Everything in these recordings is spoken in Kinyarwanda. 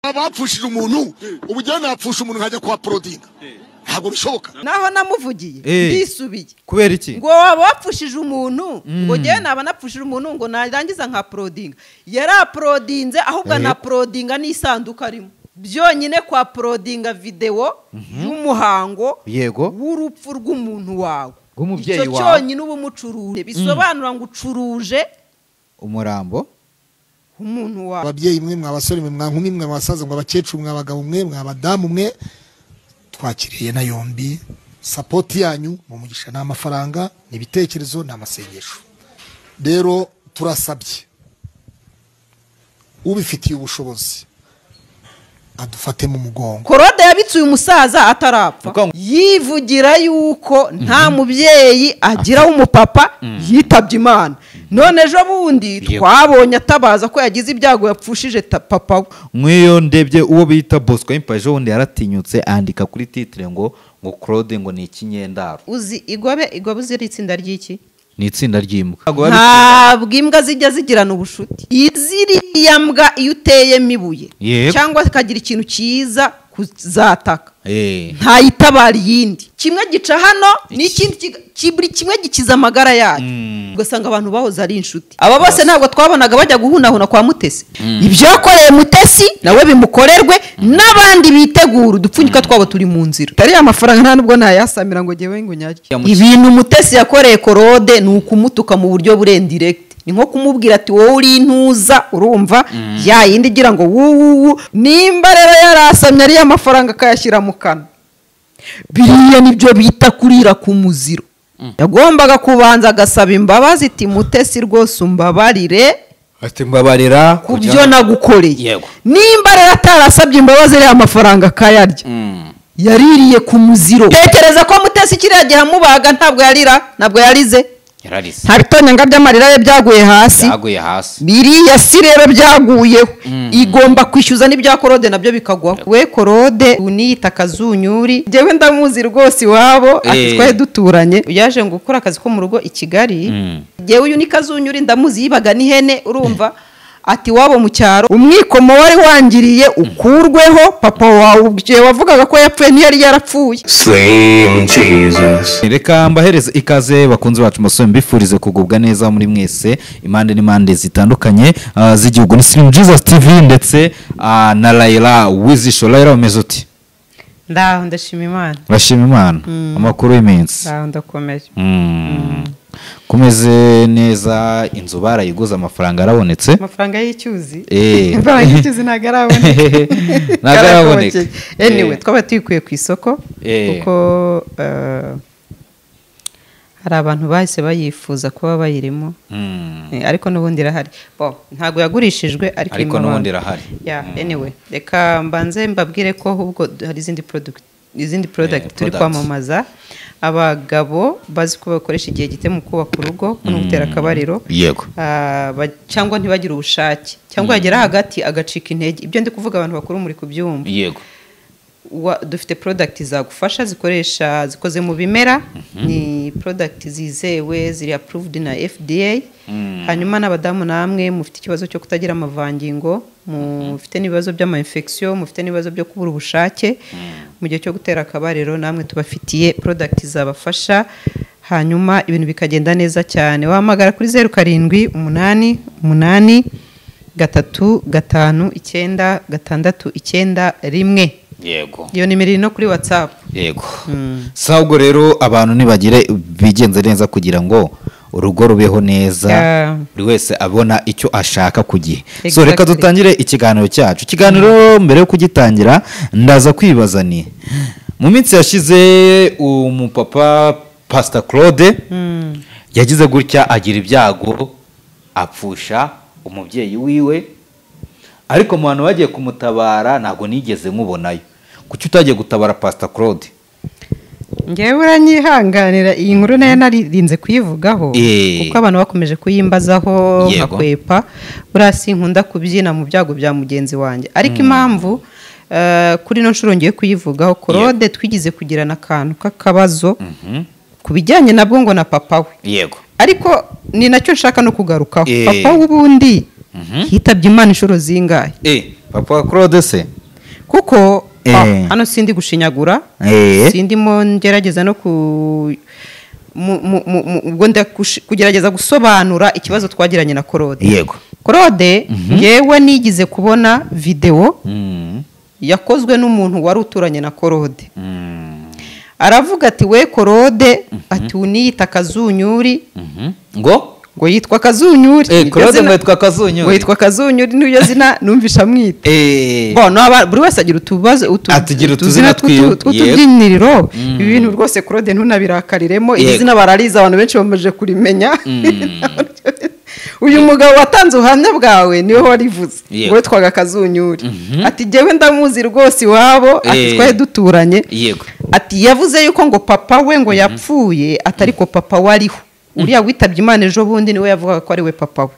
Abapfushije umuntu ubujyana napfusha umuntu nkajya kwa porodinga ntabwo bishoboka. Naho namuvugiye ndisubiye. Kubera iki? Ngo wabapfushije umuntu ngo ngewe naba napfushije umuntu ngo narangiza nka porodinga. Yaraprodinze ahubwo na porodinga n'isanduka arimo. Byonyine kwa porodinga video y'umuhango w'urupfu rw'umuntu wawe. Rw'umubyeyi wawe. Icyo cyonyine uba umucuruje bisobanura ngo ucuruje umurambo umuntu wawe. Ababyeyi mwe mwabasore mwe mwankumi mwe abasaza mwe abakecuru mwe abagabo mwe mwabadamu mwe twakiriye na yombi support yanyu mu mugisha n'amafaranga n'ibitekerezo n'amasengesho. Rero turasabye ubifitiye ubushobozi adufate mu mugongo. Korode yabitse uyu musaza atarapfa yivugira yuko nta mubyeyi agira w'umupapa yitabye Imana. None ejo bundi twabonye atabaza ko yagize ibyago yapfushije papa we. Nk'iyo ndebye uwo bita Bosco Impa ejo bundi yaratinyutse andika kuri titre ngo Claude ngo ni ikinyendaro. Uzi igobe uziri itsinda ry'iki? Ni itsinda ry'imbwa. Ntabwo imbwa zijya zigirana ubushuti. Iziriya mbwa iyo uteyemo ibuye cyangwa ikagira ikintu cyiza kuzataka ntayitabara iyindi. Kimwe gica hano n'ikindi buri kimwe gikiza amagara yacyo. Ugasanga abantu bahoze ari inshuti. Aba bose ntabwo twabonaga bajya guhunahuna kwa Mutesi. Ibyo yakoreye Mutesi nawe bimukorerwe n'abandi bitegura udupfunyika twabo turi mu nzira. Tari amafaranga nta nubwo nayasamira ngo ngewe ngo nyarye. Ibintu Mutesi yakoreye Korode ni ukumutuka mu buryo burendirect. Ni nko kumubwira ati wowe uri intuza urumva ya yindi igira ngo wuwu. Nimba rero yarasamye ari amafaranga akayashyira mu kanwa, biriya nibyo bita kurira ku muziro. Yagombaga kubanza agasaba imbabazi ati Mutesi rwose umbabarire, ati mbabarira ku byo nagukoreye. Nimba rero atarasabye imbabazi ari amafaranga akayarya, yaririye ku muziro. Tekereza ko Mutesi kiriya gihe amubaga ntabwo yarira, ntabwo yarize. Nta bitonyanga by'amarira ye byaguye hasi. Biriya si rero byaguyeho. Igomba kwishyuza n'ibya Korode nabyo bikagwaho. We Korode uniyita Kazunyuri, njyewe ndamuzi rwose iwabo ati twari duturanye. Yaje ngo gukora akazi ko mu rugo i Kigali. Njyewe uyu ni Kazunyuri ndamuzi yibaga n'ihene urumva. Ati wabo mu cyaro umwikomo wari wangiriye ukurweho, papa wawe wavugaga ko yapfuye ntiyari yarapfuye. Slim Jesus. Reka mbahereze ikaze bakunze bacu musome mbifurize kugubwa neza muri mwese impande n'impande zitandukanye z'igihugu. Ni Slim Jesus TV ndetse na Laila Wizisho. Laila umeze uti? Ndaho ndashima Imana. Ndashima Imana. Amakuru y'iminsi. Ndaho ndakomeye. Kumeze neza, inzu barayiguze amafaranga arabonetse. Amafaranga y'icyuzi? Amafaranga y'icyuzi ntago araboneka. Ntago araboneka. Anyway, twaba tuyikuye ku isoko kuko hari abantu bahise bayifuza kuba bayirimo. Ariko n'ubundi irahari. Bo, ntago yagurishijwe ariko n'ubundi irahari. Yeah, anyway, reka mbanze mbabwire ko ahubwo hari izindi product turi kwamamaza. Abagabo bazi ko bakoresha igihe gito mu kubaka urugo no gutera akabariro cyangwa ntibagire ubushake cyangwa yagera hagati agacika intege. Ibyo ndi kuvuga abantu bakuru muri kubyumva. Yego. Dufite product zagufasha zikoresha zikoze mu bimera. Ni product zizewe ziri approved na FDA. Hanyuma n'abadamu namwe mufite ikibazo cyo kutagira amavangingo, mufite n'ibibazo by'ama infection, mufite n'ibibazo byo kubura ubushake mu gihe cyo gutera akabariro, namwe tubafitiye product zabafasha hanyuma ibintu bikagenda neza cyane. Wahamagara kuri 07 8 8 3 5 9 6 9 1. Yego. Iyo nimero iri no kuri WhatsApp. Yego. Sabwo rero abantu nibagire bigenze neza kugira ngo urugo rubeho neza, buri wese abona icyo ashaka ku gihe. So reka dutangire ikiganiro cyacu. Ikiganiro mbere yo kugitangira ndaza kwibaza ni mu minsi yashize umupapa Pastor Claude yagize gutya agira ibyago apfusha umubyeyi wiwe, ariko mu bantu bagiye kumutabara ntabwo nigeze nkubonayo. Kuki utagiye gutabara Pastor Claude? Ngewe uranyihanganira iyi nkuru nayo naririnze kuyivugaho kuko abantu bakomeje kuyimbazaho nkakwepa. Buriya sinkunda kubyina mu byago bya mugenzi wanjye, ariko impamvu kuri no nshuro ngiye kuyivugaho, Claude twigize kugirana akantu k'akabazo ku bijyanye nabwo ngo na papa we. Yego. Ariko ni nacyo nshaka no kugarukaho. Papa w'ubundi hitabye Imana inshuro zingahe? Papa Claude se? Kuko hano sindi gushinyagura, sindimo ngerageza no ubwo kugerageza gusobanura ikibazo twagiranye na Claude. Yego. Claude ngewe nigize kubona video yakozwe n'umuntu wari uturanye na Claude. Aravuga ati we Claude ati uniyita Kazunyuri. Ngo yitwa Kazunyuri. Claude ngo yitwa Kazunyuri. Ngo yitwa Kazunyuri niyo zina numvisha amwita. Bon, buri wese agira utubazo utuzina tw'utubyiniriro. Ibi bintu rwose Claude ntunabirakariremo, iri zina barariza abantu benshi bamaze kurimenya. Uyu mugabo watanze ubuhamya bwawe niwe warivuze ngo yitwaga Kazunyuri. Ati jyewe ndamuzi rwose iwabo, ati twari duturanye. Ati yavuze yuko ngo papa we ngo yapfuye atari ko papa wariho. Uriya witabye Imana ejo bundi niwe yavugaga ko ari we papa we.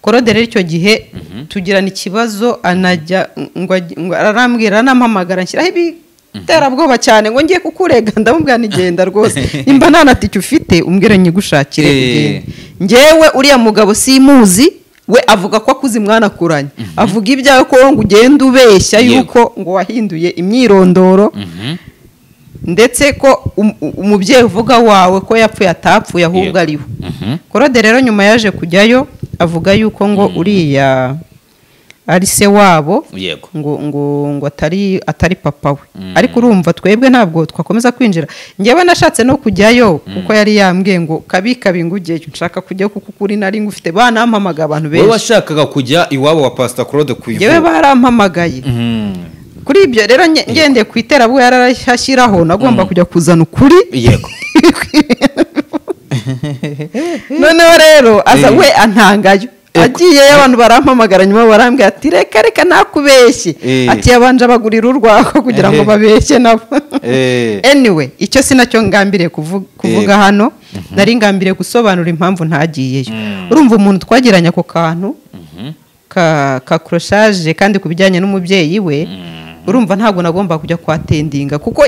Claude rero icyo gihe tugirana ikibazo, anajya ngo arambwira anampamagara nshyiraho ibiterabwoba cyane ngo ngiye kukurega. Ndamubwira nigenda rwose nimba nta natike ufite umbwire nyigushakire ugende. Ngewe uriya mugabo simuzi, we avuga ko akuze mwanakuranye, avuga ibyawe ko ngo ugenda ubeshya yuko ngo wahinduye imyirondoro, ndetse ko umubyeyi uvuga wawe ko yapfuye atapfuye ahubwo ariho. Claude rero nyuma yaje kujyayo avuga yuko ngo uriya ari se wabo, ngo ngo ngo atari papa we. Ariko urumva twebwe ntabwo twakomeza kwinjira. Ngewe nashatse no kujyayo kuko yari yambwiye ngo kabi ngugiye nshaka kujya kuko kuri nari ngufite banampamaga abantu benshi. Wowe washakaga kujya iwabo wa Pastor Claude kuyivuga? Ngewe barampamagaye. Kuri ibyo rero ngendeye ku iterabwoba yarashyiraho nagomba kujya kuzana ukuri. Yego. Noneho rero aza we antangayo. Agiye abantu barampamagara nyuma barambwira ati reka reka nakubeshye, ati yabanje abagurira urwako kugira ngo babeshye nabo. Anyway, icyo sinacyo ngambiriye kuvuga hano, nari ngambiriye gusobanura impamvu ntagiyeyo. Urumva umuntu twagiranye ako kantu ka crochage kandi kubijyanye n'umubyeyi we, urumva ntabwo nagomba kujya kwatendinga kuko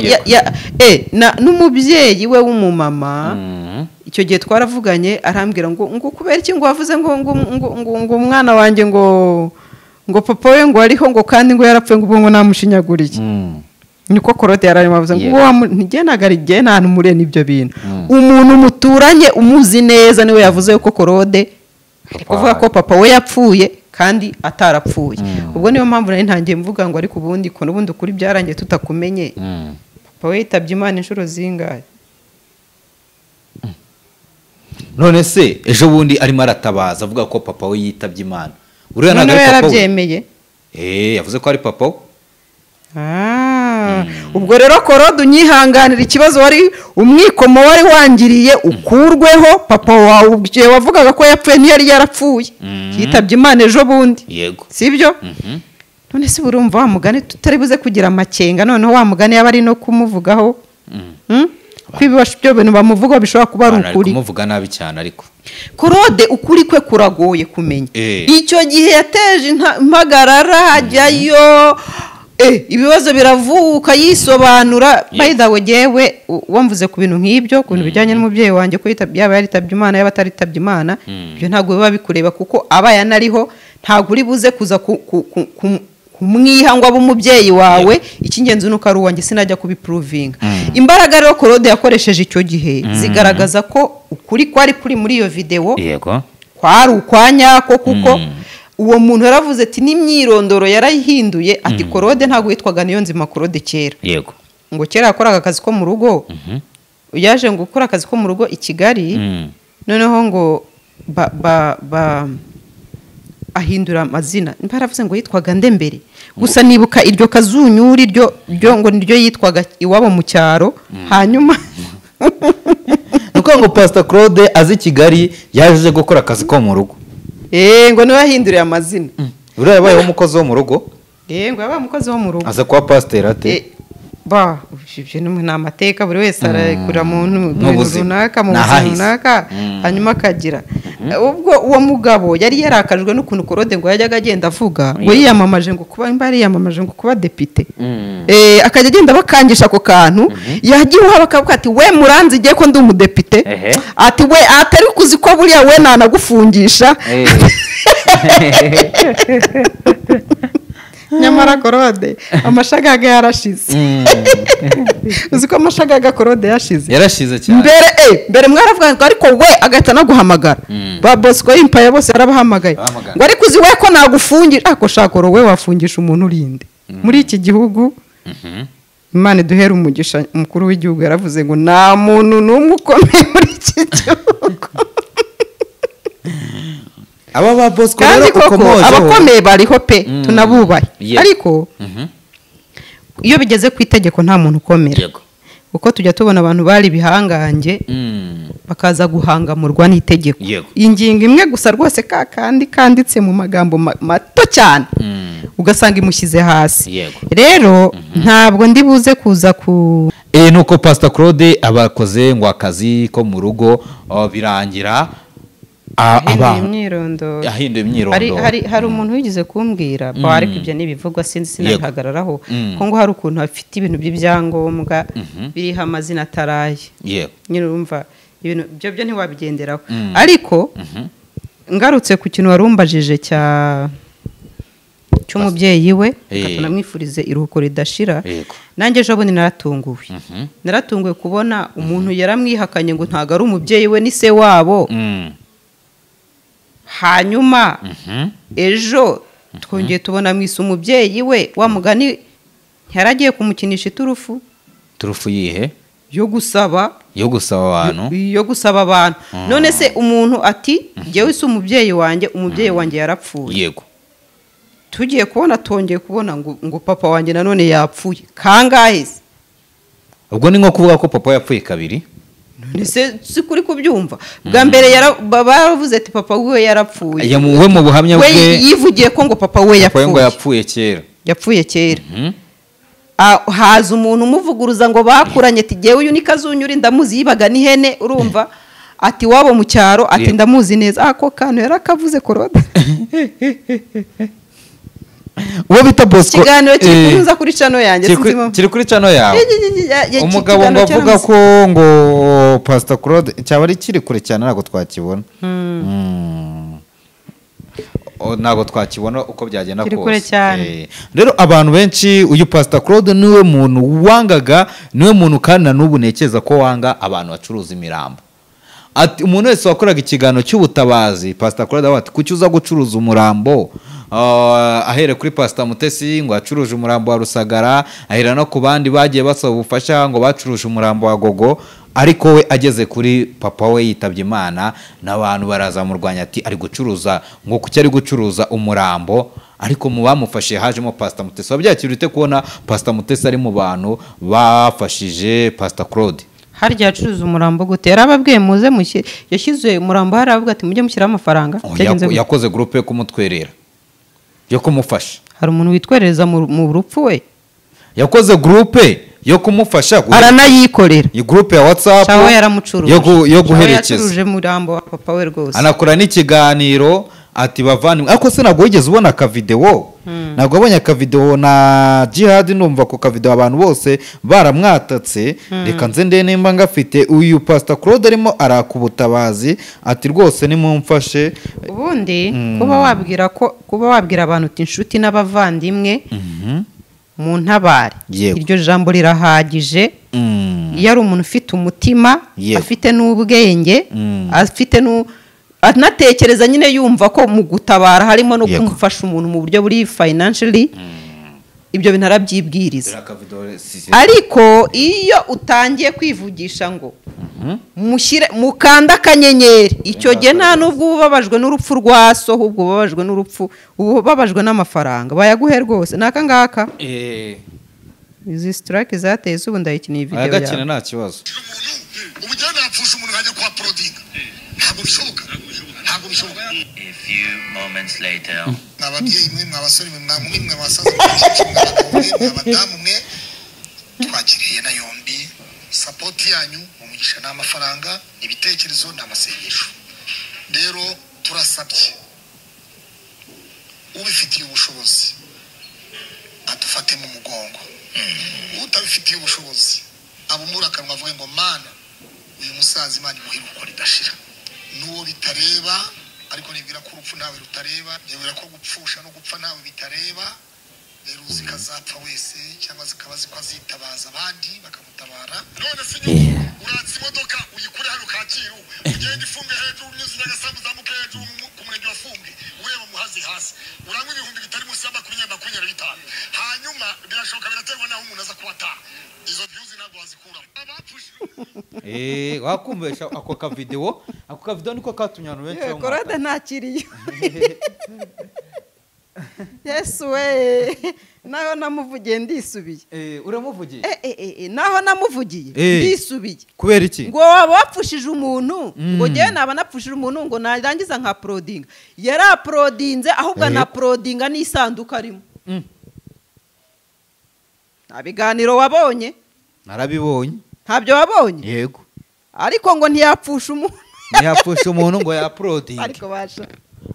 n'umubyeyi we w'umumama icyo gihe twaravuganye arambwira ngo ngo kubera iki ngo wavuze ngo ngo ngo umwana wanjye ngo ngo papa we ngo ariho ngo kandi ngo yarapfuye ngo ngo namushinyaguriye. Niko Claude yararimo avuze ngo ntigiye nagarigiye nta numure n'ibyo bintu. Umuntu muturanye umuzi neza niwe yavuze ko Claude kuvuga ko papa we yapfuye kandi atarapfuye. Ubwo niyo mpamvu nari ntangiye mvuga ngo ariko ubundi ko n'ubundi kuri byarangiye tutakumenye. Papa we yitabye Imana inshuro zingahe? None se ejo bundi arimo aratabaza avuga ko papa we yitabye Imana. Uriya ntabwo ari papa we. Yarabyemeye. Yavuze ko ari papa we. Ubwo rero Claude unyihanganira ikibazo wari umwikomo wari wangiriye ukurweho. Papa wawe wavugaga ko yapfuye ntiyari yarapfuye, yitabye Imana ejo bundi. Yego. Sibyo? None se urumva wa mugani tutari buze kugira amakenga, noneho wa mugani yaba ari no kumuvugaho. Kwibasha ibyo bintu bamuvuga bishobora kuba ari ukuri. Kumuvuga nabi cyane ariko Claude ukuri kwe kuragoye kumenya. Icyo gihe yateje impagarara ajyayo, ibibazo biravuka yisobanura. By the way, jewe wamvuze ku bintu nk'ibyo, ku bintu bijyanye n'umubyeyi wanjye ko yaba yaritabye Imana yaba ataritabye Imana, ibyo ntabwo biba bikureba kuko aba yanariho, ntabwo uri buze kuza kumwiha ngo abe umubyeyi wawe. Icy'ingenzi nuko ari uwanjye, sinajya kubiprovinga. Imbaraga rero Claude yakoresheje icyo gihe zigaragaza ko ukuri kwari kuri muri iyo video. Yego. Kwari ukwanyako kuko uwo muntu yaravuze ati n'imyirondoro yarayihinduye, ati Claude ntabwo yitwaga Niyonzima Claude kera. Yego. Ngo kera yakoraga akazi ko mu rugo. Yaje ngo gukora akazi ko mu rugo i Kigali, noneho ngo ba ahindura amazina. Baravuze ngo yitwaga Ndembere. Gusa nibuka iryo Kazunyuri ryo ngo niryo yitwaga iwabo mu cyaro. Hanyuma nuko ngo Pastor Claude azi Kigali yaje gukora akazi ko mu rugo. Ngo niwe yahinduriye amazina. Uriya yabaye umukozi wo mu rugo? Ngo yabaye umukozi wo mu rugo. Aza kuba pastor ate? Ba, ibyo ni amateka buri wese arakura mu runaka mu buzima runaka hanyuma akagira. Ubwo uwo mugabo yari yarakajwe n'ukuntu Claude ngo yajyaga agenda avuga ngo yiyamamaje ngo kuba imba yiyamamaje ngo kuba depite. Akajya agenda bakangisha ako kantu, yagiye uha bakavuga ati we muranzi igiye ko ndi umudepite. Ati we atari kuzi ko buriya we nanagufungisha. Nyamara Korode amashagaga yarashize. Uzi ko amashagaga Korode yashize? Yarashize cyane. Mbere mwaravuga ngo ariko we agahita naguhamagara. Ba Bosco Empire bose yarabahamagaye. Ngo ariko uzi we ko nagufungira, ako shakoro we wafungisha umuntu urinde. Muri iki gihugu Imana iduhera umugisha, umukuru w'igihugu yaravuze ngo nta muntu n'umwe ukomeye muri iki gihugu. Aba ba Bosco rero ukomoje abakomeye bariho pe, tunabubaye. Ariko iyo bigeze ku itegeko nta muntu ukomera. Kuko tujya tubona abantu bari bihangange bakaza guhangamurwa n'itegeko. Ingingo imwe gusa rwose ka kandi kanditse mu magambo mato cyane ugasanga imushyize hasi. Rero ntabwo ndi buze kuza ku nuko Pastor Claude abakoze ngo akazi ko mu rugo birangira ahinduye imyirondoro. Hari umuntu wigeze kumbwira ariko ibyo nibivugwa sinzi sinabihagararaho ko ngo hari ukuntu afite ibintu by'ibyangombwa biriho amazina ataraye. Nyine urumva ibintu byo ntiwabigenderaho. Ariko ngarutse ku kintu warumbajije cy'umubyeyi we, tunamwifurize iruhuko ridashira. Nanjye ejo bundi naratunguwe. Naratunguwe kubona umuntu yaramwihakanye ngo ntago ari umubyeyi we ni se wabo. Hanyuma ejo twongeye tubona mwise umubyeyi we wa mugani yaragiye kumukinisha iturufu. Turufu yihe? Yo gusaba abantu. Yo gusaba abantu. None se umuntu ati njyewe si umubyeyi wanjye, umubyeyi wanjye yarapfuye. Yego. Tugiye kubona tongeye kubona ngo papa wanjye nanone yapfuye. Kangahe se? Ubwo ni nko kuvuga ko papa yapfuye kabiri? None si kuri kubyumva. Bwa mbere baravuze ati papa we yarapfuye. We mu buhamya bwe yivugiye ko ngo papa we yapfuye. Ngo yapfuye kera. Yapfuye kera. Haza umuntu umuvuguruza ngo bakuranye ati jewe uyu ni Kazunyuri ndamuzi yibaga n'ihene, urumva ati wabo mu cyaro ati ndamuzi neza. Ako kantu yarakavuze Korode. Uwo bita Bosco ikiganiro kiri kunyuza kuri channel yanjye, kiri kuri channel yawe. Umugabo ngo avuga ko ngo Pastor Claude cyaba ari kiri kure cyane ntabwo twakibona. Ntabwo twakibona uko byagenda kose. Rero abantu benshi uyu Pastor Claude niwe muntu wangaga, niwe muntu kandi na n'ubu nekeza ko wanga abantu bacuruza imirambo. Ati umuntu wese wakoraga ikiganiro cy'ubutabazi Pastor Claude ati kuki uza gucuruza umurambo? Ahere kuri Pastor Mutesi ngo acuruje umurambo wa Rusagara, ahera no ku bandi bagiye basaba ubufasha ngo bacuruje umurambo wa Gogo, ariko we ageze kuri papa we yitabye Imana n'abantu baraza murwanya ati ari gucuruza ngo kuki ari gucuruza umurambo. Ariko mu bamufashe hajemo Pastor Mutesi. Wabyakira ute kubona Pastor Mutesi ari mu bantu bafashije Pastor Claude? Harya yacuruza umurambo gute? Yarababwiye muze mushyire, yashyize umurambo haravuga ati mujye mushyiraho amafaranga. Yakoze groupe yo kumutwerera, yo kumufasha. Hari umuntu witwerereza mu rupfu we? Yakoze groupe yo kumufasha, aranayikorera. Iyi groupe ya WhatsApp yo guherekeza. Yacuruje murambo wa papa we rwose. Anakora n'ikiganiro ati bavandimwe. Ariko se ntabwo wigeze ubona aka video? Ntabwo wabonye aka video na Jihad? Ndumva ko ka video abantu bose baramwatatse. Reka nze nde nimba ngafite. Uyu Pastor Claude arimo arakubutabazi ati rwose nimumfashe. Ubundi kuba wabwira abantu uti inshuti n'abavandimwe mu ntabare, iryo jambo rirahagije. Iyo ari umuntu ufite umutima, afite n'ubwenge, afite anatekereza nyine yumva ko mu gutabara harimo no kumufasha umuntu mu buryo buri financially, ibyo bintu arabyibwiriza. Ariko iyo utangiye kwivugisha ngo mushyire mukanda akanyenyeri, icyo gihe nta nubwo ubabajwe n'urupfu rwa so, ahubwo ubabajwe n'urupfu, ubabajwe n'amafaranga bayaguhe rwose. Naka ngaka izi strike zateye ubu ndayikiniye video yawe. Agakina nta kibazo. Ubujyana apfusha umuntu nkajya kwa prodinga. Ntabwo bishoboka. Ntabwo bishoboka. A few moments later. Nababyeyi mwe, mwabasore mwe, mwe mwabasaza mwe, mwabadamu mwe, twakiriye na yombi support yanyu umugisha n'amafaranga, ibitekerezo n'amasengesho. Rero turasabye ubifitiye ubushobozi adufate mu mugongo. Utabifitiye ubushobozi abumura akanwa avuge ngo mana uyu musaza Imana imuhe iruhuko ridashira. Nuwo bitareba, ariko nibwira ko urupfu ntawe rutareba, nibwira ko gupfusha no gupfa ntawe bitareba. Uzi kazapfa wese cyangwa zikaba ko azitabaza abandi bakamutabara. None se uratse imodoka uyikure hano Kacyiru ugenda ifunge hejuru unyuze Nyagasambu uzamuke hejuru ku murenge wa Fumbwe ureba Muhazi hasi uranywa ibihumbi bitari munsi ya 20-25 hanyuma birashoboka biraterwa naho umuntu aza kubataha izo views ntabwo wazikuramo. Wakumvesha ako ka video niko katumye abantu benshi bamwata. Korode ntakiriyo. Yesu we naho namuvugiye ndisubiye. Uramuvugiye? Naho namuvugiye ndisubiye. Kubera iki? Ngo waba wapfushije umuntu, ngo ngewe naba napfushije umuntu ngo narangiza nka uploadinga. Yari uploadinze ahubwo na uploadinga n'isanduku arimo. Nta biganiro wabonye? Narabibonye. Ntabyo wabonye? Yego. Ariko ngo ntiyapfusha umuntu. Ntiyapfusha umuntu ngo yaploadinge. Ariko basha.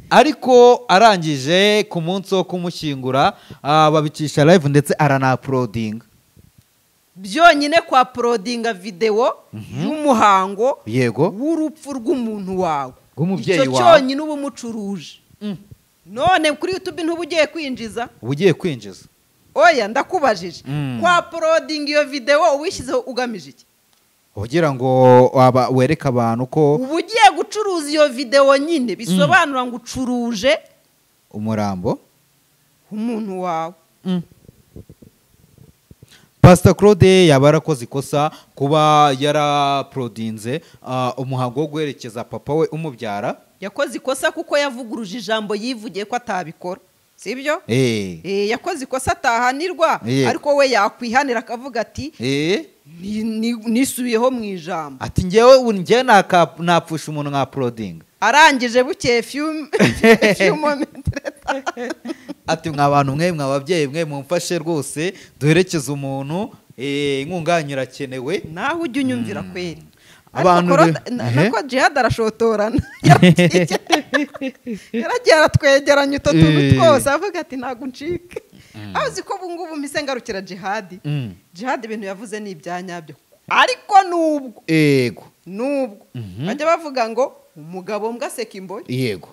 Ariko arangije ku munsi wo kumushyingura babicisha live ndetse arana-uploadinga. Byonyine kwa uploadinga video y'umuhango yego w'urupfu rw'umuntu wawe. Rw'umubyeyi wawe. Icyo cyonyine uba umucuruje. None kuri YouTube ntuba ugiye kwinjiza? Ugiye kwinjiza. Oya ndakubajije. Kwa uploadinga iyo video uwishyizeho ugamije iki? Ugira ngo wereka abantu ko uba ugiye gucuruza iyo video nyine bisobanura ngo ucuruje umurambo umuntu wawe. Pastor Claude yaba yarakoze ikosa kuba yaraprodinze umuhango wo guherekeza papa we umubyara. Yakoze ikosa kuko yavuguruje ijambo yivugiye ko atabikora. Sibyo? Yakoze ikosa atahanirwa ariko we yakwihanira akavuga ati nisubiyeho mu ijambo. Ati ngewe ngewe napfusha umuntu nka uploading. Arangije bukeye few moment later. Ati mwa bantu mwe mwa babyeyi mwe mumfashe rwose duherekeze umuntu inkunga irakenewe. Naho ujya unyumvira kweri. Abantu nako Jihad arashotorana. Yaragiye aratwegeranya uto tuntu twose avuga ati ntago ncike. Azi ko bungubu mpise ngarukira Jihad. Jihad ibintu yavuze ni ibyanyabyo. Ariko nubwo yego nubwo bajya bavuga ngo umugabo mbwa aseka imbohe. Yego.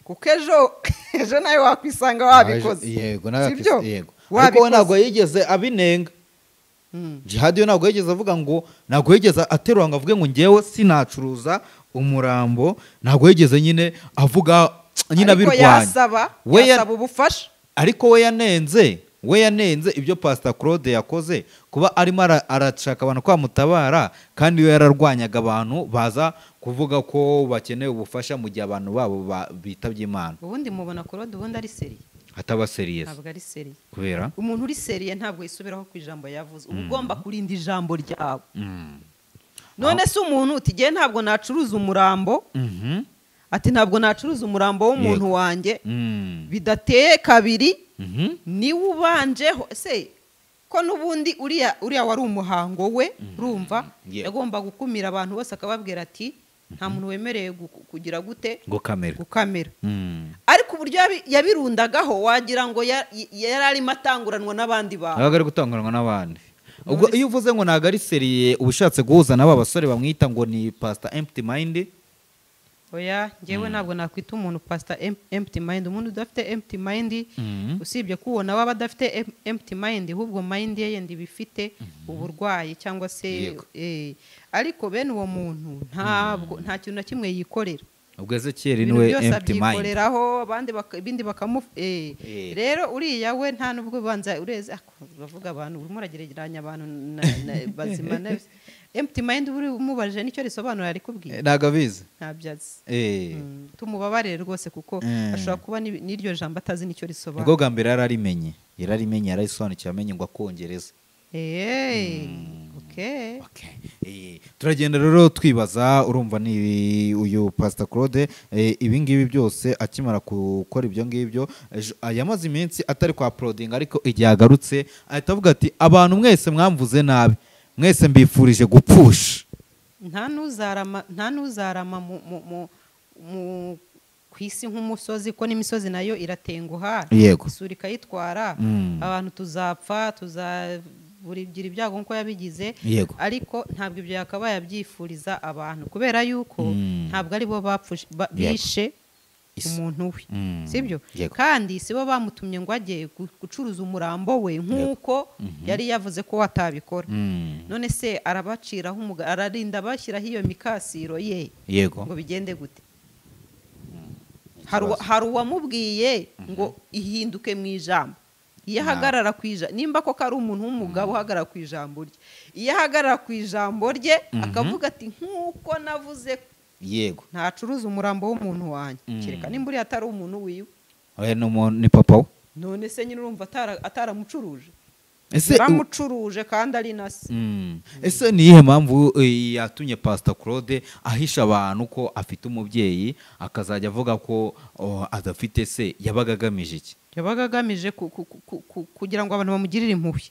Kuko ejo nawe wakwisanga wabikoze. Yego nawe yego. Ariko ntabwo yigeze abinenga. Jihad yo ntabwo yigeze avuga ngo ntabwo yigeze aterura ngo avuge ngo ngewe sinacuruza umurambo, ntabwo yigeze nyine avuga nyine abirwanya. Yasaba ubufasha. Ariko we yanenze ibyo Pastor Claude yakoze kuba arimo arashaka abantu kwamutabara kandi we yararwanyaga abantu baza kuvuga ko bakeneye ubufasha mu gihe abantu babo bitabye Imana. Ubundi mubona Claude ubundi ari seriye. Ataba seriye. Ntabwo ari seriye. Kubera umuntu uri seriye ntabwo yisubiraho ku ijambo yavuze. Uba ugomba kurinda ijambo ryawe. None se umuntu uti ngiye ntabwo nacuruza umurambo. Ati ntabwo nacuruza umurambo w'umuntu wanjye bidateye kabiri. Niwe ubanjeho se ko nubundi uriya wari umuhango we urumva yagomba gukumira abantu bose akababwira ati nta muntu wemereye kugira gute gukamera. Ariko uburyo yabirundagaho wagira ngo yari arimo atanguranwa n'abandi bantu. Ntabwo ari gutanguranwa n'abandi. Ubwo iyo uvuze ngo ntabwo ari seriye uba ushatse guhuza n'aba basore bamwita ngo ni Pastor Empty Mind. Oya ngewe ntabwo nakwita umuntu Pastor Empty Mind. Umuntu udafite empty mind usibye kubona waba adafite empty mind ahubwo mind ye yenda ibifite uburwayi cyangwa se ariko bene uwo muntu ntabwo nta kintu na kimwe yikorera. Ubwo Ezekiel niwe empty mind yikoreraho abandi ibindi bakamu rero uriya we nta nubwo banza ureze bavuga abantu urimo uragereranya abantu bazima na empty mind uri umubaje nicyo risobanura ari kubwira. Ntago abizi. Ntabyazi. Tumubabarire rwose kuko ashobora kuba n'iryo jambo atazi nicyo risobanura. Ubwo bwa mbere yararimenye yararisobanukiwe amenye ngo akongereza. Okay. Turagenda rero twibaza urumva ni uyu Pastor Claude ibi ngibi byose akimara gukora ibyo ngibyo yamaze iminsi atari kwa uploading ariko igihe agarutse ahita avuga ati abantu mwese mwamvuze nabi mwese mbifurije gupfusha. Nta nuzarama mu kwisi nk'umusozi ko n'imisozi nayo iratenguha isuri ikayitwara abantu tuzapfa tuzaburigira ibyago nko yabigize. Ariko ntabwo ibyo yakabaye abyifuriza abantu kubera yuko ntabwo ari bo bishe Umuntu we, sibyo? Kandi sibo bamutumye ngo ajye gucuruza umurambo we nk'uko yari yavuze ko watabikora. None se arabaciraho ararinda bashyiraho iyo mikasiro ye ngo bigende gute? Hari uwamubwiye ngo ihinduke mu ijambo. Iyo ahagarara ku ijambo, nimba koko ari umuntu w'umugabo uhagarara ku ijambo rye, iyo ahagarara ku ijambo rye akavuga ati nk'uko navuze, yego, ntacuruza umurambo w'umuntu wanjye, kereka nimba uriya atari umuntu wiwe. Oya, ni papa we. None se nyine urumva ataramucuruje? Yaramucuruje kandi ari na se. Ese ni iyihe mpamvu yatumye Pastor Claude ahisha abantu ko afite umubyeyi, akazajya avuga ko adafite se? Yabaga agamije iki? Yabaga agamije kugira ngo abantu bamugirire impuhwe.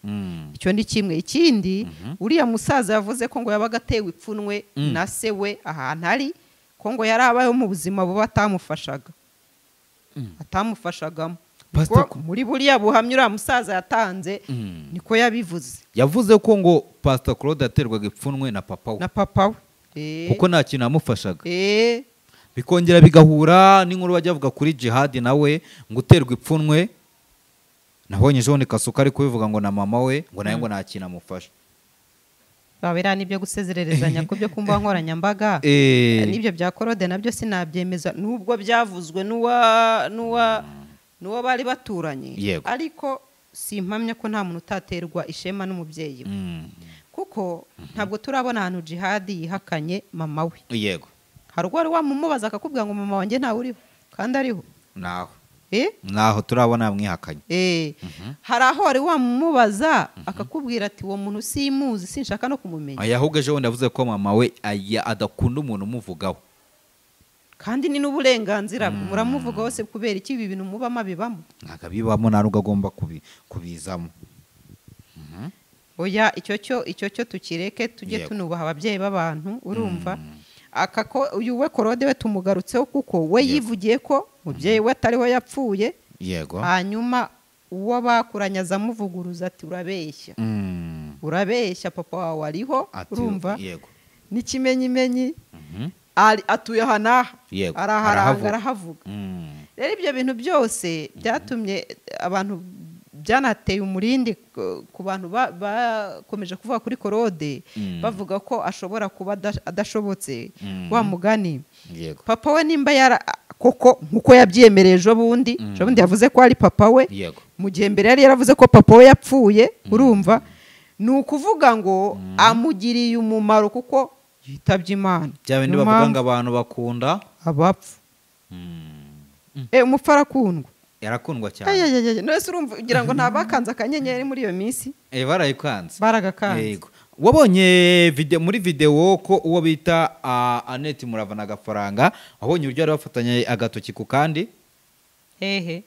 Icyo ni kimwe. Ikindi, uriya musaza yavuze ko ngo yabaga atewe ipfunwe na se we ahantu ari, ko ngo yari abayeho mu buzima buba atamufashaga, atamufashagamo. Muri buriya buhamya uriya musaza yatanze niko yabivuze. Yavuze ko ngo Pastor Claude aterwaga ipfunwe na papa we, na papa we, kuko nta kintu amufashaga. Bikongera bigahura n'inkuru bajya bavuga kuri Jihad nawe ngo uterwa ipfunwe. Nabonye Jean Kasuka ari kubivuga ngo na mama we ngo nawe ngo nta kintu amufasha. Babera nibyo gusezererezanya ko byo kumva nkoranyambaga nibyo bya Claude nabyo sinabyemeza, nubwo byavuzwe n'uwo bari baturanye, ariko simpamya ko nta muntu utaterwa ishema n'umubyeyi we, kuko ntabwo turabona ahantu Jihad yihakanye mama we. Yego, hari ubwo wari wamumubaza akakubwira ngo mama wanjye ntawe uriho kandi ariho. Naho naho turabona mwihakanye. Hari aho wari wamubaza akakubwira ati uwo muntu simuzi, sinshaka no kumumenya. Ahubwo ejo bundi yavuze ko mama we adakunda umuntu umuvugaho, kandi ni n'uburenganzira bwe. Muramuvuga hose kubera iki ibi bintu mubamo abibamo? Ntabwo abibamo, nta nubwo agomba kubizamo. Oya, icyo cyo tukireke, tujye tunubaha ababyeyi b'abantu, urumva? Akako uyu we Claude we tumugarutseho kuko we yivugiye ko mubyeyi we atariho yapfuye. Yego. Hanyuma uwo bakuranye azamuvuguruza ati urabeshya, urabeshya, papa wawe ariho, urumva? Yego. N'ikimenyimenyi atuye aha n'aha, araharanga, arahavuga. Rero ibyo bintu byose byatumye abantu, byanateye umurindi ku bantu bakomeje kuvuga kuri Claude, bavuga ko ashobora kuba adashobotse. Wa mugani papa we nimba yara koko nkuko yabyemereye ejo bundi yavuze ko ari papa we, mu gihe mbere yari yaravuze ko papa we yapfuye, urumva? Ni ukuvuga ngo amugiriye umumaro kuko yitabye Imana. Bya bindi bavuga ngo abantu bakunda abapfu. Umupfu arakundwa. Yarakundwa cyane. None se urumva ugira ngo nta bakanze akanyenyeri muri iyo minsi? Barayikanze. Baragakanze. Yego. Wabonye video, muri video ko uwo bita Annette Murava na Gafaranga, wabonye uburyo bari bafatanye agatoki ku kandi? Hehe.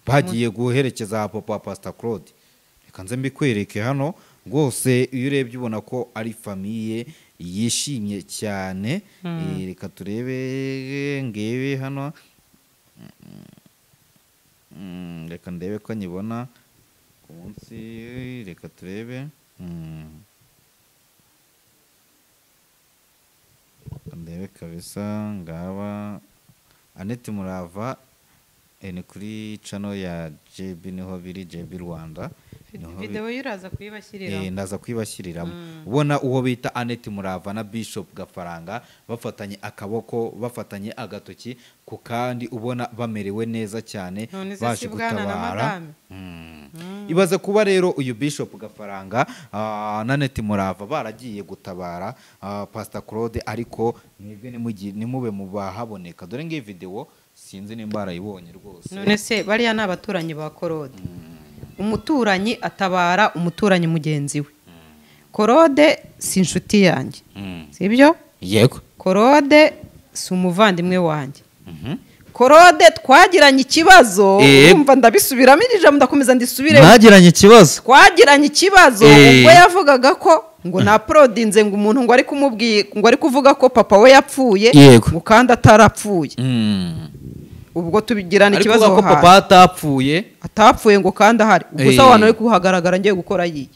Bagiye guherekeza papa wa Pastor Claude. Reka nze mbikwereke hano rwose, iyo urebye ubona ko ari famille yishimye cyane. Reka turebe ngebe hano. Reka ndebe ko nyibona ku munsi, reka turebe. Ndebe kabisa ngaba Annette Murava, ni kuri channel ya JB, niho biri, JB Rwanda. Video yuraza kuyibashyiriramo. Ndaza kuyibashyiriramo. Ubona uwo bita Annette Murava na Bishop Gafaranga bafatanye akaboko, bafatanye agatoki ku kandi, ubona bamerewe neza cyane, baje gutabara. Ibaze kuba rero uyu Bishop Gafaranga na Annette Murava baragiye gutabara Pastor Claude, ariko mwebwe nimube mu bahaboneka. Dore ngiyi video, sinzi nimba barayibonye rwose. None se bariya ni abaturanyi ba Claude. Umuturanyi atabara umuturanyi mugenzi we. Claude si inshuti yanjye, sibyo? Yego. Claude si umuvandimwe wanjye. Claude twagiranye ikibazo, urumva ndabisubiramo iri jambo ndakomeza ndisubire. Mwagiranye ikibazo. Twagiranye ikibazo ubwo yavugaga ko ngo na prodinze ngo umuntu ngo ari kumubwiye ngo ari kuvuga ko papa we yapfuye, ngo kandi atarapfuye. Ubwo tubigirana ikibazo ko papa atapfuye ngo kandi ahari. Ubwo se abantu ari kuhagaragara ngiye gukora yiye.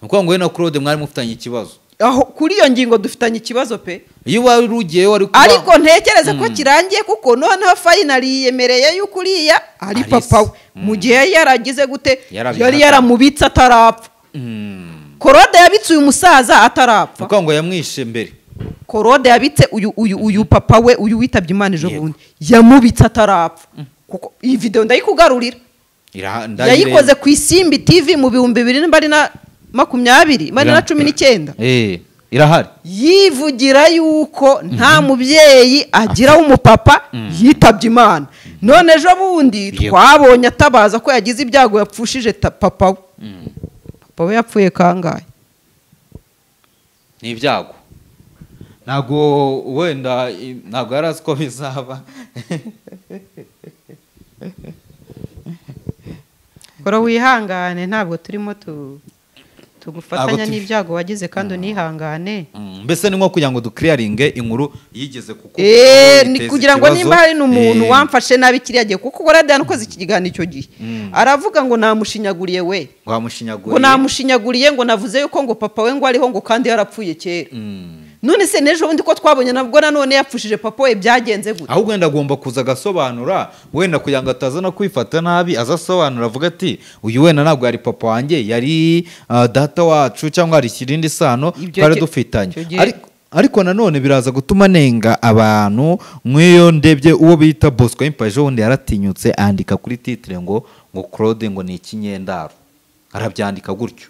Nuko ngo we na Claude mwari mufitanye ikibazo. Aho kuri iyo ngingo dufitanye ikibazo pe. Iyo wari ugiye wari kuba, ariko ntekereze ko kirangiye, kuko noneho finally yiyemereye yuko uriya ari papa we, mu gihe yaragize gute, yari yaramubitse atarapfa. Korode yabitse uyu musaza atarapfa, kuko ngo yamwishe mbere. Korode yabitse uyu papa we, uyu witabye Imana ejo bundi, yamubitse atarapfa. Kuko iyi video ndayikugarurira, yayikoze ku Isimbi TV mu 2020 2019. Irahari. Yivugira yuko nta mubyeyi agira w'umupapa yitabye Imana. None ejo bundi twabonye atabaza ko yagize ibyago yapfushije papa we. Papa we yapfuye kangahe? Ni ibyago. Ntago wenda ntago yarazi ko bizaba. Kora wihangane, ntabwo turimo tugufatanya n'ibyago wagize, kandi unihangane. Mbese ni nko kugira ngo duclearinge inkuru yigeze kuko ni kugira ngo nimba hari n'umuntu wamfashe nabi kiriya gihe, kuko Korode yanakoze iki kiganiro icyo gihe aravuga ngo namushinyaguriye we, ngo namushinyaguriye, ngo navuze yuko ngo papa we ngo ariho, ngo kandi yarapfuye kera. None se n'ejo bundi ko twabonye nabwo nanone yapfushije papa we, byagenze gute? Ahubwo wenda agomba kuza agasobanura, wenda kugira ngo atazana kwifata nabi, azasobanura avuga ati uyu wenda ntabwo yari papa wanjye, yari data wacu, cyangwa hari ikirindi sano twari dufitanye. Ariko nanone biraza gutuma nenga abantu. Nk'iyo ndebye uwo bita Bosco Impa ejo bundi yaratinyutse andika kuri titre ngo Claude ngo ni ikinyendaro, arabyandika gutyo.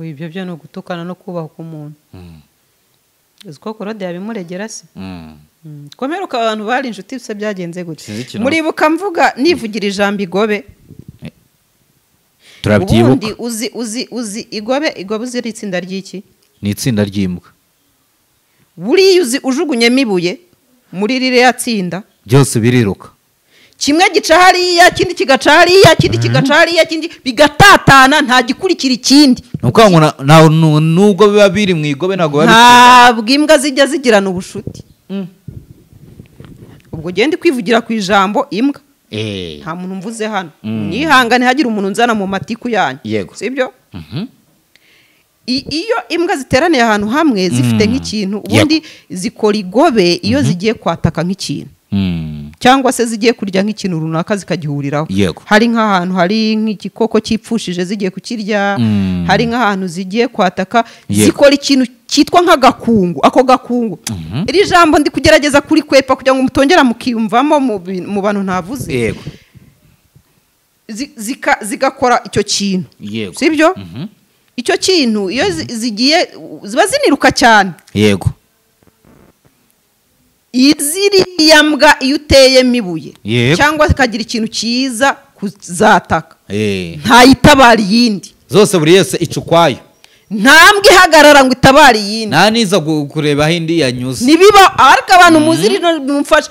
Ibyo byo ni ugutukana no kubaha umuntu. Uzi ko Korode yabimuregera se? Komeruka abantu bari inshuti se byagenze gute? Muribuka mvuga nivugira ijambo igobe. Turabyibuka. Ubundi uzi igobe uzi ari itsinda ry'iki? Ni itsinda ry'imbwa. Buriya uzi ujugunyemo ibuye muri ririya tsinda byose biriruka. Kimwe gica hariya, kindi kigaca hariya, kindi kigaca hariya, kindi bigatatana, nta gikurikira ikindi. Nuko ngo nubwo biba biri mu igobe ntabwo ntabwo imbwa zijya zigirana ubushuti. Ubwo genda kwivugira ku ijambo imbwa, nta muntu mvuze hano, nihangane hagira umuntu nzana mu matiku yanyu, sibyo? Iyo imbwa ziteraniye ahantu hamwe zifite nk'ikintu, ubundi zikora igobe iyo zigiye kwataka nk'ikintu, cyangwa se zigiye kurya nk'ikintu runaka zikagihuriraho. Hari nk'ahantu hari nk'igikoko cyipfushije zigiye kukirya, hari nk'ahantu zigiye kwataka, zikora ikintu cyitwa nk'agakungu. Ako gakungu, iri jambo ndi kugerageza kuri kwepa kugira ngo mutongera mukiyumvamo mu bantu ntavuze. Zigakora icyo kintu, sibyo? Icyo kintu iyo zigiye ziba ziniruka cyane. Yego. Iziriya mbwa iyo uteyemo ibuye cyangwa ikagira ikintu cyiza kuzataka, ntayitabara iyindi. Zose buri yese ica ukwayo, nta mbwa ihagarara ngo itabare iyindi, nta niza kureba aho indi yanyuze. Nibiba ariko abantu muzi rino mumfashe,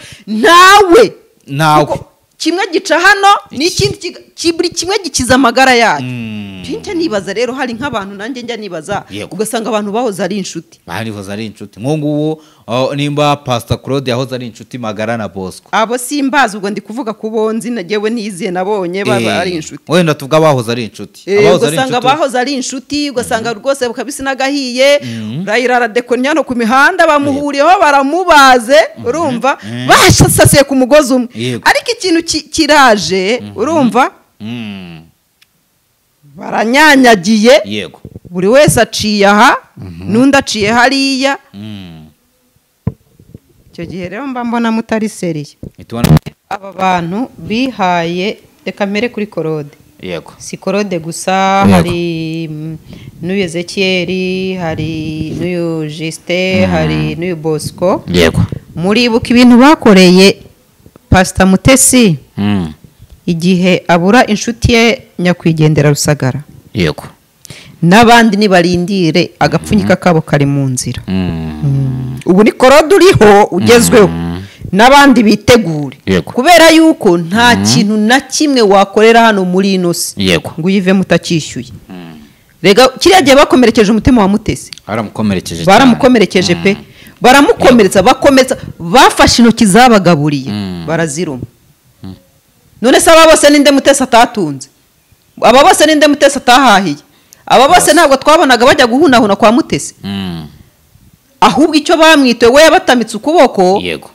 nawe kimwe gica hano n'ikindi, buri kimwe gikiza amagara yacu. Njya nibaza rero, hari nk'abantu nanjye njya nibaza, ugasanga abantu bahoze ari inshuti, bahoze ari inshuti. Nk'uwo nguwo nimba Pastor Claude yahoze ari inshuti magara na Bosco, abo simbazi, ubwo ndi kuvuga ku bonzi nagewe niziye nabonye baba ari inshuti. Wenda tuvuga bahoze ari inshuti, ugasanga bahoze ari inshuti, ugasanga rwose kabisa nagahiye Raila aradekonya no ku mihanda bamuhuriyeho baramubaze, urumva bashasasiye ku mugozi umwe. Ariko ikintu kiraje, urumva baranyanyagiye. Yego. Buri wese aciye aha n'undi aciye hariya. Icyo gihe rero mba mbona mutari seriye. Aba bantu bihaye, reka mpere kuri Korode. Yego. Si Korode gusa, hari n'uyu Ezekiel, hari n'uyu Justin, hari n'uyu Bosco. Yego. Muribuka ibintu bakoreye Pastor Mutesi igihe abura inshuti ye nyakwigendera Rusagara. Yego. N'abandi nibarindire agapfunyika kabo kari mu nzira. Ubu ni Korode uriho ugezweho, n'abandi bitegure. Kubera yuko nta kintu na kimwe wakorera hano muri ino si ngo uyivemo utakishyuye. Rega kiriya gihe bakomerekeje umutima wa Mutesi. Baramukomerekeje. Baramukomerekeje pe. Baramukomeretsa, bakomeretsa, bafashe intoki zabagaburiye baraziruma. None se aba bose ninde Mutesi atatunze? Aba bose ninde Mutesi atahahiye? Aba bose ntabwo twabonaga bajya guhunahuna kwa Mutesi. Ahubwo icyo bamwite we yabatamitse ukuboko, yego,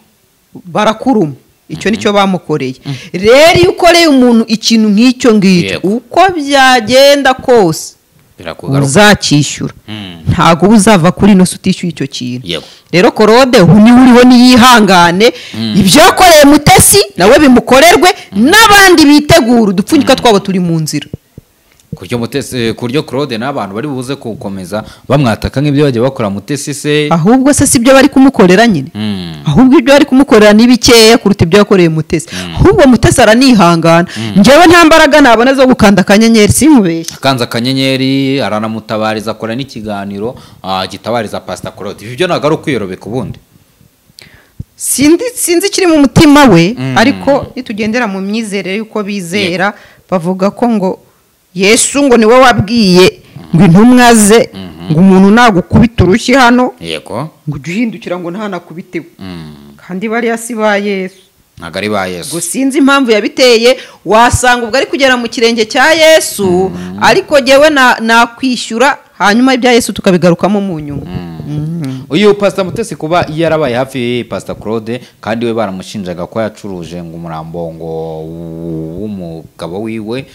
barakuruma. Icyo nicyo bamukoreye. Rero iyo ukoreye umuntu ikintu nk'icyo ngicyo, uko byagenda kose uzacyishyura. Ntago uzava kuri ino utishyuye icyo kintu. Rero Claude niwe uriho niyihangane, ibyo yakoreye Mutesi nawe bimukorerwe, n'abandi bitegura udupfunyika twabo turi mu nzira. Kuryo Mutesi, kuryo Claude n'abantu bari buze kukomeza bamwataka nk'ibyo bagiye bakora Mutesi se, ahubwo se sibyo bari kumukorera nyine. Ahubwo ibyo bari kumukorera ni bikeya kuruta ibyo yakoreye Mutesi. Ahubwo Mutesi aranihangana. Njyewe nta mbaraga nabona zo gukanda akanyenyeri, simubeshye. Akanza akanyenyeri aranamutabariza, akora n'ikiganiro gitabariza Pastor Claude. Ibyo ntabwo ari ukwiyorobeka ubundi. Sinzi kiri mu mutima we, ariko nitugendera mu myizerere yuko bizera, bavuga ko ngo Yesu ngo niwe wabwiye ngo intumwa ze ngo umuntu nagukubita urushyi hano, yego, ngo ujye uhindukira ngo ntanakubitewe. Kandi bariya si ba Yesu, ntabwo ari ba Yesu. Ngo sinzi impamvu yabiteye, wasanga ubwo ari kugera mu kirenge cya Yesu, ariko jyewe nakwishyura, hanyuma ibya Yesu tukabigarukamo mu nyuma. Uyu Pastor Mutesi kuba yarabaye hafi Pastor Claude, kandi we baramushinjaga ko yacuruje ngo umurambo ngo w'umugabo wiwe,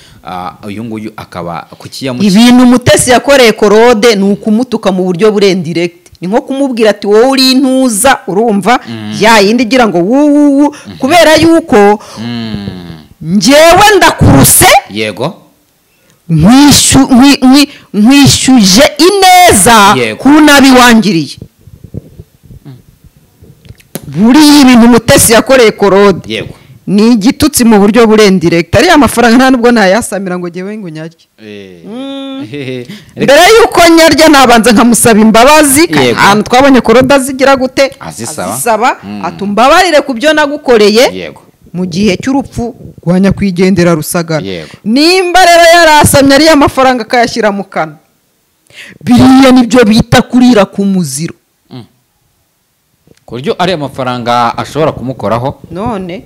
uyu nguyu akaba kukiyamushya. Ibintu Mutesi yakoreye Claude ni ukumutuka mu buryo burendirect, ni nko kumubwira ati wowe uri intuza, urumva ya yindi igira ngo wuwu, kubera yuko njyewe ndakuruse, yego, nkwishyuje ineza ku nabi wangiriye. Buriya ibintu Mutesi yakoreye Claude, yego, ni igitutsi mu buryo burendirect. Ariya mafaranga nta nubwo nayasamira ngo jyewe ngo nyarye. Mbere yuko nyarya nabanza nkamusaba imbabazi. Ahantu twabonye Claude azigira gute, azisaba, atumbabarire ku byo nagukoreye mu gihe cy'urupfu rwa nyakwigendera Rusagara. Nimba rero yarasamye ariya mafaranga akayashyira mu kanwa, biriya nibyo bita kurira ku muziro. Kuryo ariya mafaranga ashobora kumukoraho none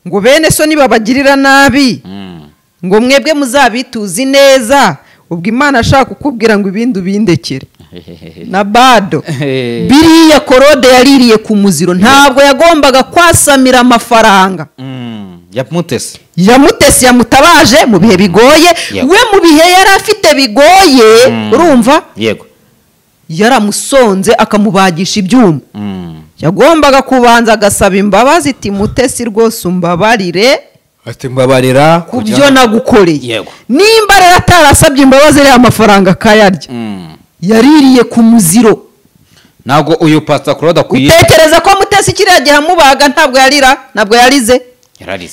ngo bene so nibabagirira nabi, ngo mwebwe muzabituzi neza, ubwo Imana ashaka kukubwira ngo ibindi ubindekere na bado. Biriya Claude yaririye ku muziro, ntabwo yagombaga kwasamira amafaranga ya Mutesi. Ya Mutesi yamutabaje mu bihe bigoye, we mu bihe yari afite bigoye, urumva, yego, yaramusonze akamubagisha ibyuma. Yagombaga kubanza agasaba imbabazi, ati Mutesi rwose umbabarire, ati mbabarira ku byo nagukoreye. Nimba rero atarasabye imbabazi ariya mafaranga akayarya, yaririye ku muziro. Ntabwo uyu Pastor Claude akwiye. Utekereza ko Mutesi kiriya gihe amubaga ntabwo yarira, ntabwo yarize,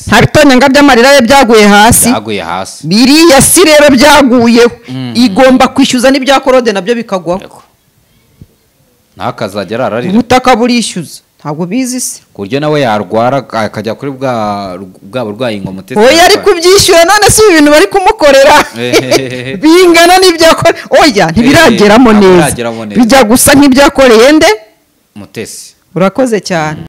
nta bitonyanga by'amarira ye byaguye hasi, byaguye hasi. Biriya si rero byaguyeho, igomba kwishyuza n'ibya Claude nabyo bikagwaho. Ntakazajya ararira, ubutaka burishyuza, ntabwo bizi se kuryo nawe yarwara akajya kuri bwa burwayi ngo Mutesi. Oya, ari kubyishyura none si ibintu bari kumukorera bingana n'ibyo akora. Oya, ntibirageramo neza, bijya gusa nk'ibyakoreye nde Mutesi. Urakoze cyane.